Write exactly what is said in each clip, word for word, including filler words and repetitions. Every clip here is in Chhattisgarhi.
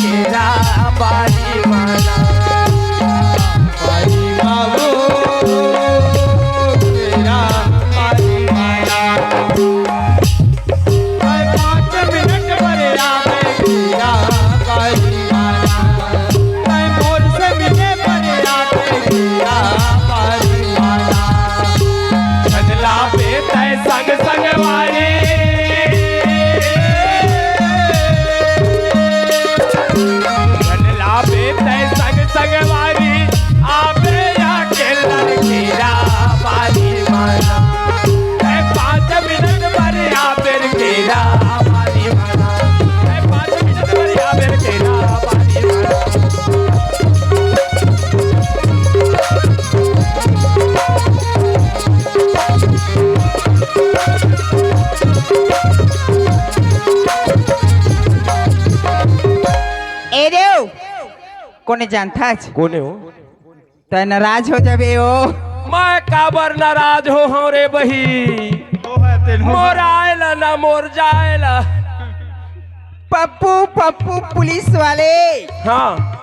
केरा बारी माना, बारी मावो, केरा बारी माना। मैं पाँच मिनट बर आवे केरा बारी माना, मैं मोर से मिले बर आवे केरा बारी माना। छगला पे तय संग संग वाली। छगला पे तय संग संग वाली। आबे या के लड़कीरा बारी माना। ए पाँच मिनट बर आबे केरा बारी माना। ए पाँच मिनट बर आबे केरा बारी माना। ए देव, कोने जानथस? कोने हो? तै नाराज हो जाबे ओ। मैं काबर नाराज हो हूँ रे बही? मोर आए ला ना मोर जाए ला। पप्पू, पप्पू पुलिस वाले। हाँ।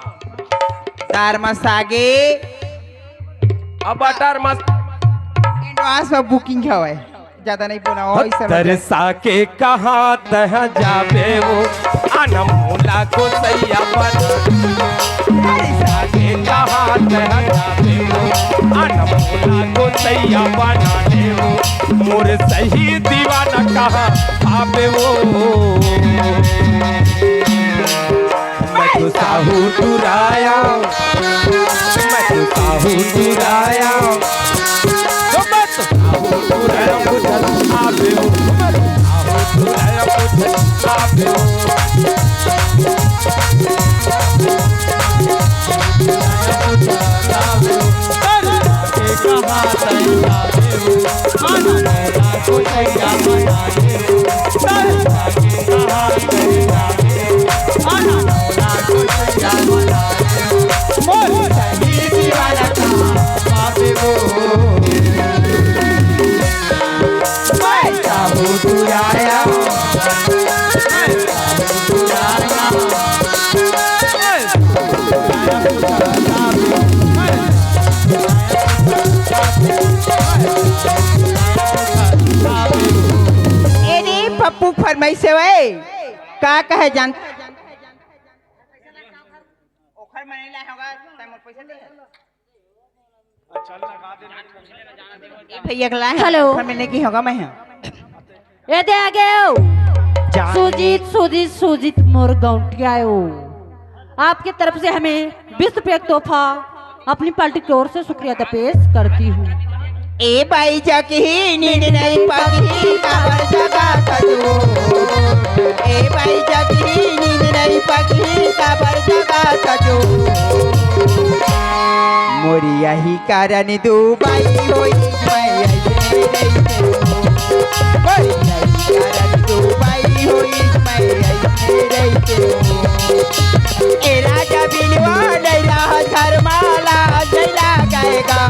तार मसागे। अब अटार मस- एडवांस में बुकिंग हवय, ज्यादा नहीं बोला हो, इस समय। तरसा के कहाँ तह जाबे वो, अनमोला को सैया बना। तरसा के कहाँ तह जाबे वो, अनमोला को सैया बना ले वो। मोर सही दीवाना कहाँ पाबे वो। मैं तो साहू टुराया, मैं तो साहू टुराया, तो मैं तो साहू टुराया, मुझे आवे हो, मैं तो साहू टुराया, मुझे आवे हो। अरे, के कहा तैयार हो, आना मेरा को तैयार बना। ए रे पप्पू फरमाइश हे वै, का कहे जान? ओखर मने ला होगा, तै मोर पैसा दे। ए भैया के ला है, हेलो। ओखर मने की होगा मैं हूँ। ए दे आगे हो। जान सुजीत, सुजीत, सुजीत मोर गौंटिया हो। आपके तरफ से हमें बीस रुपया का तोहफा अपनी पार्टी की ओर से शुक्रिया अदा पेश करती हूँ। ए बाई जगही नींद नहीं पगही काबर जगा तजो। ए बाई जगही नींद नहीं पगही काबर जगा तजो। मोरी यही कारण दू बाई होई मैं ऐसे रहिते हूँ। मोरी यही कारण दू बाई होई मैं ऐसे रहिते हूँ। ए राजा बिलवा नैरा धर्माला जैला गएगा।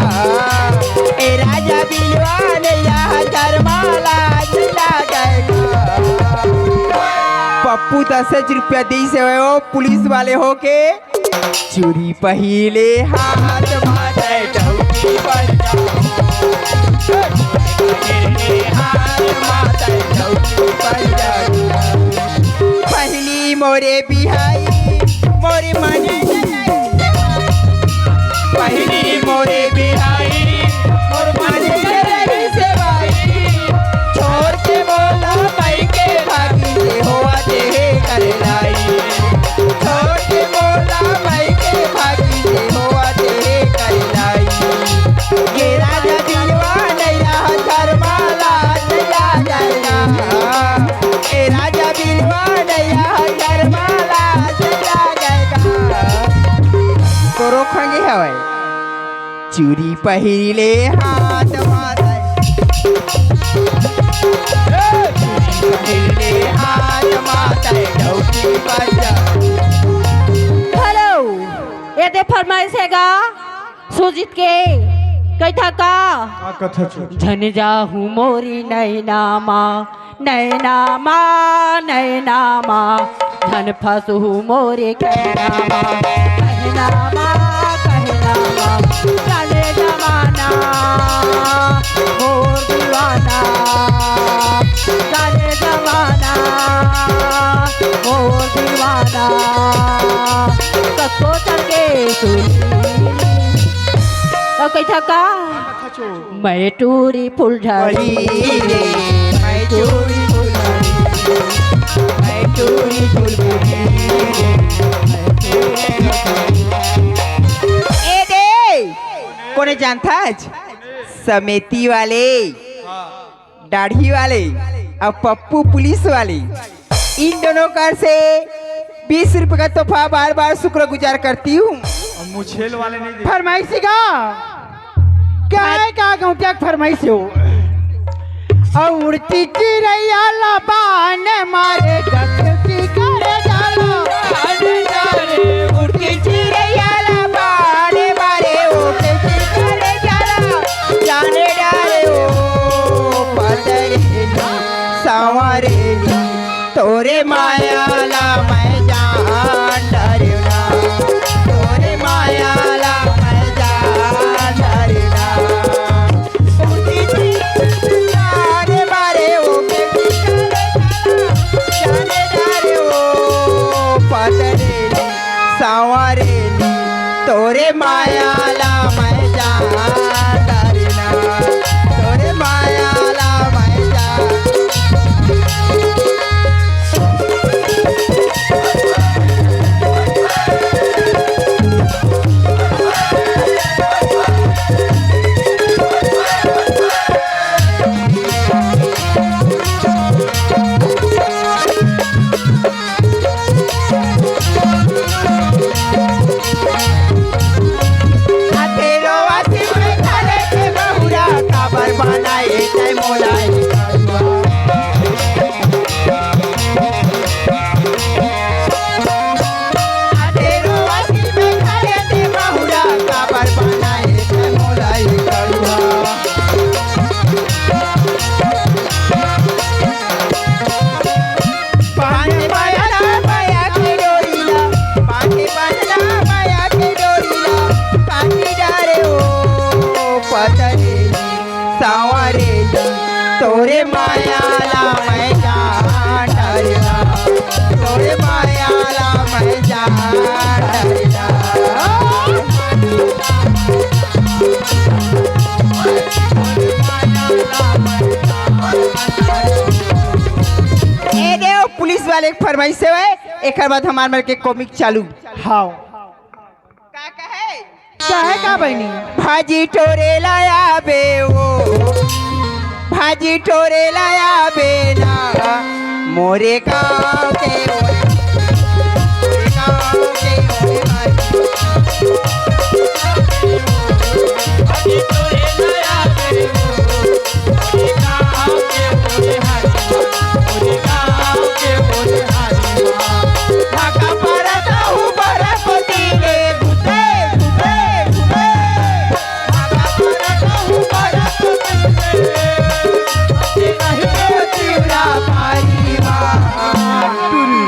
ए राजा बिलवा नैरा धर्माला जैला गएगा। पप्पू दस रुपया दीस हे ओ पुलिस वाले हो के। चूरी पहिले हाथ मा तै डौकी बन जा। पहिले हाथ मा तै डौकी बन जा। पहली मोरे बिहाई, मोरे मानी। पहली मोरे बिहाई, मोर मानी के रही से भाई। छोड़ के मोला माई के भागी से होवा दे हे कर लाई। छोड़ के मोला माई के भागी से होवा दे हे कर लाई। ये राजा दिलवा नैया धर्माला नैया जाएगा। ए राजा बिलवा नैया धर्माला नैया जाएगा। तोरो खंगे हवय। चूरी पहिरले हाथ मा तै। चूरी पहिरले हाथ मा तै डौकी बजा। हेलो, ये दे फरमाइश हे गा सुजीत के, कहिथा का? का कथा छो? झन जाहू मोरी नैना मा, नैना मा, नैना मा, धन फसहू मोरे कहना मा। कहना मा, कहना मा, जाने जमाना मोर दीवाना, जाने जमाना मोर दीवाना। कतको चढ़ के सुनी। अउ कहिथा का? मैं टूरी फुलझड़ी रे, मैं टूरी फुलझड़ी रे, मैं टूरी फुलझड़ी रे, मैं टूरी फुलझड़ी। ए दे, कोने जानथस? समेती वाले, दाढ़ी वाले अउ पप्पू पुलिस वाले। इन दोनों कर से बीस रुपए का तोहफा बार बार शुक्रगुजार करती हूँ। मुछेल वाले नहीं देते। फरमाइशी का? का हे का गौंटिया के फरमाइश हो? अउ उड़ती चिरैया ला बान मारे, डकती करे जाला। उड़ती चिरैया ला बान मारे, उड़ती करे जाला। जाने डारे ओ पतरेली, सांवरेली, तोरे माया ला मैं जान डरेंव ना, तोरे माया ला मैं जान डरेंव ना। उठी थी जाने मारे ओ बेटी, जाने डारे ओ पतरेली, सांवरेली, तोरे माया ला मैं जान डरेंव ना, तोरे माया ला मैं जान। तोरे माया ला मैं जान डरेंव ना, तोरे माया ला मैं जान डरेंव ना। ए देव, पुलिस वाले के फरमाइश हे, एकर बाद हमार मन के कॉमिक चालू। हाँ। का कहे? कहे का बहिनी? भाजी टोरे लाया बे ओ, भाजी टोरे लाया बे ना, मोरे गाँव के ओ, मोरे गाँव के ओ भाजी। भाजी टोरे लाया बे ओ,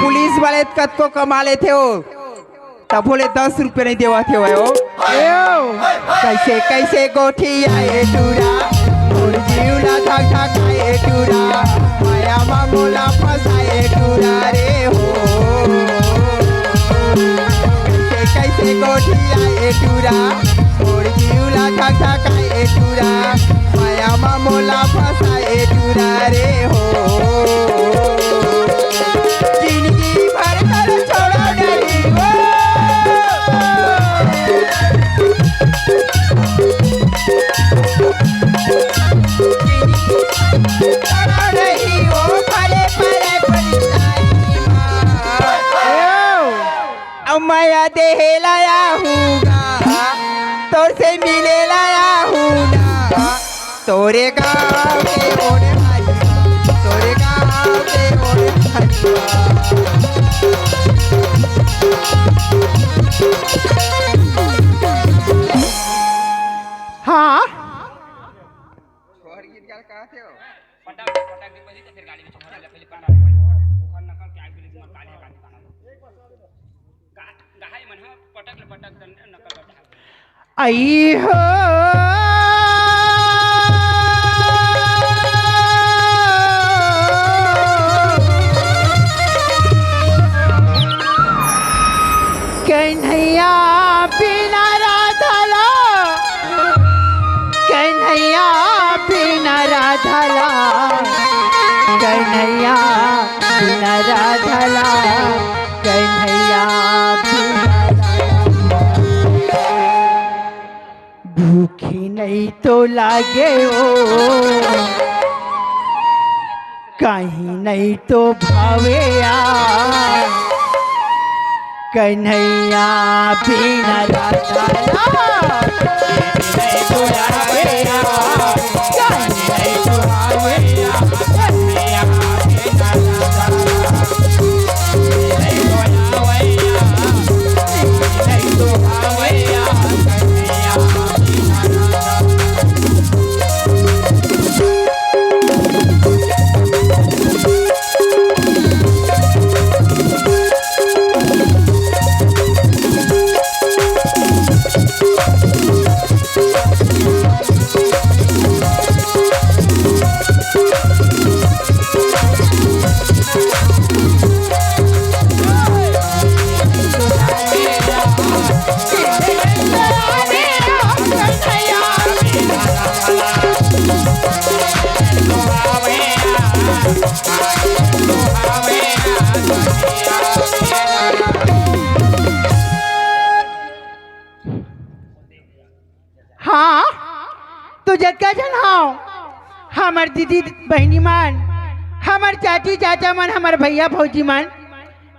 पुलिस वाले कतको कमा लेथे हो। तभो ले दस रुपया नहीं देवत हे ओ। एओ। कैसे कैसे गोठियाए टूरा, मोर जीव ला धक धकाए टूरा, माया मा मोला फंसाए टूरा रे हो। कैसे कैसे गोठियाए टूरा, मोर जीव ला धक धकाए टूरा, माया मा मोला फंसाए टूरा रे हो। जिंदगी भर कर छोड़ा नहीं वो। छोड़ा नहीं वो, भले परे परेशानी मा। अब माया देहे लाया हूँ गा, तोर से मिले लाया हूँ ना। तोरे गाँव के ओढ़ भाई, तोरे गाँव के ओढ़ भाई। हाँ। छोहर गीत गा कहा थे हो? काली में चोखा ले, पहले पता नहीं। ओखर नकल क्या है, तुम्हारे काली है, काली का नाम। गा-, गाय मन ह पटक ले पटक दन नकल बता। आई हो, कन्हैया बिना राधा ला, कन्हैया बिना राधा ला, कन्हैया बिना राधा ला, कन्हैया बिना राधा ला। भूखी नहीं तो लागे ओ, कहीं नहीं तो भावे आ, कन्हैया बिना राधा ला। हाँ, तो जतका झन हव, हमर दीदी बहिनी मन, हमर चाची चाचा मन, हमर भैया भौजी मन,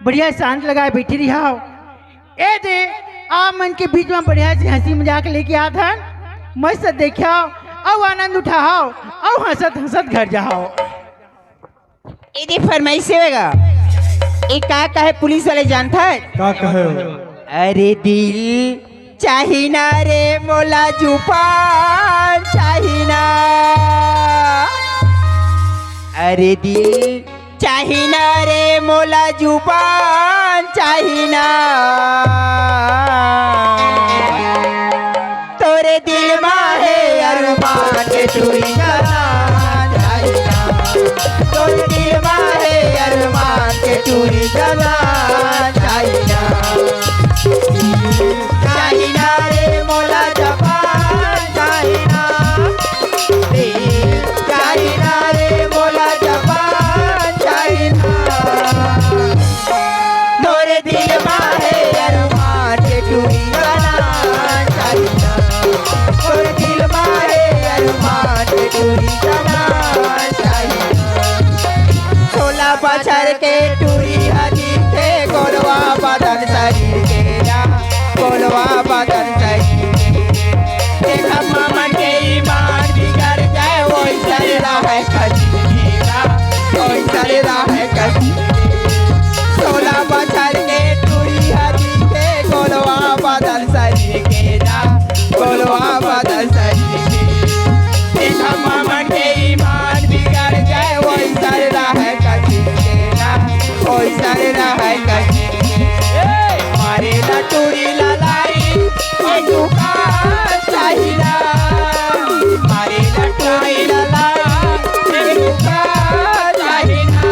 बढ़िया शांत लगाए बैठे रिहव। ए दे, आप मन के बीच में बढ़िया से हंसी मजाक लेके आत हन, मस्त देखव, अउ आनंद उठाव, अउ हंसत हंसत घर जाव। ए दे फरमाइश हे गा। ए का कहे पुलिस वाले जानथस? का कहे? अरे दिल चाही ना रे मोला, जुबान चाही ना। अरे दिल चाही ना रे मोला, जुबान चाही ना। तोरे दिल मा हे अरमान के टूरी जवान चाही ना। तोरे दिल मा हे अरमान के टूरी जवान चाही ना। चाही ना रे मोला, जवान चाही ना। चाही ना रे मोला, जवान चाही ना। तोरे दिल मा हे अरमान के टूरी जवान चाही ना। तोरे दिल मा हे अरमान के टूरी जवान चाही ना। सोलह बछर के टूरी ह दिखे, गोरवा बदन शरीर के ना, गोरवा बदन शरीर के। देखा मामा के ईमान बिगड़ जाए, ओइसन रहे कसीदा, ओइसन रहे कसीदा। सोलह बछर के टूरी ह दिखे, गोरवा बदन शरीर के ना, गोरवा बदन शरीर के। देखा मामा के ईमान बिगड़ जाए, ओइसन रहे कसीदा, ओइसन रहे कसीदा। मारे ला टूरी ला लाई, ए दुकान चाही ना। मारे ला टूरी ला लाई, ए दुकान चाही ना।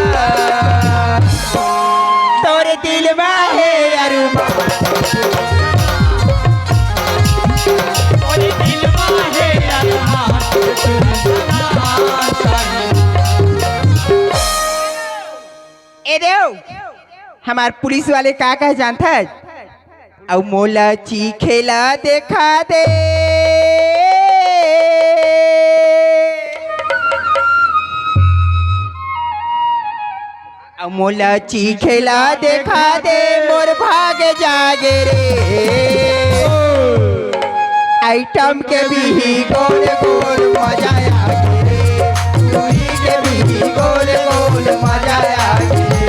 तोरे दिल मा हे अरमान। तोरे दिल मा हे अरमान। ए देव, हमार पुलिस वाले का कहे जानथस? अउ मोला चीखे ला देखा दे, अउ मोला चीखे ला देखा दे, मोर भाग जागे रे। आइटम के बिही गोल गोल मजा आगे रे, टूरी के बिही गोल गोल मजा आगे रे।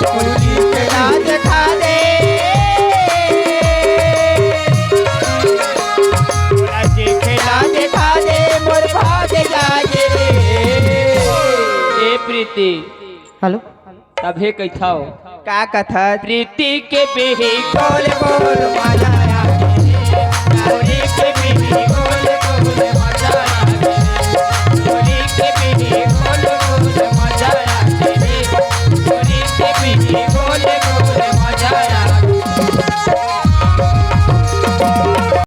टूरी के नाच खा ले, टूरी के नाच खा ले, मोर भाग जागे रे। ए प्रीति हेलो। तभे कहिथव। का कथस? प्रीति के बिही। बोल बोल।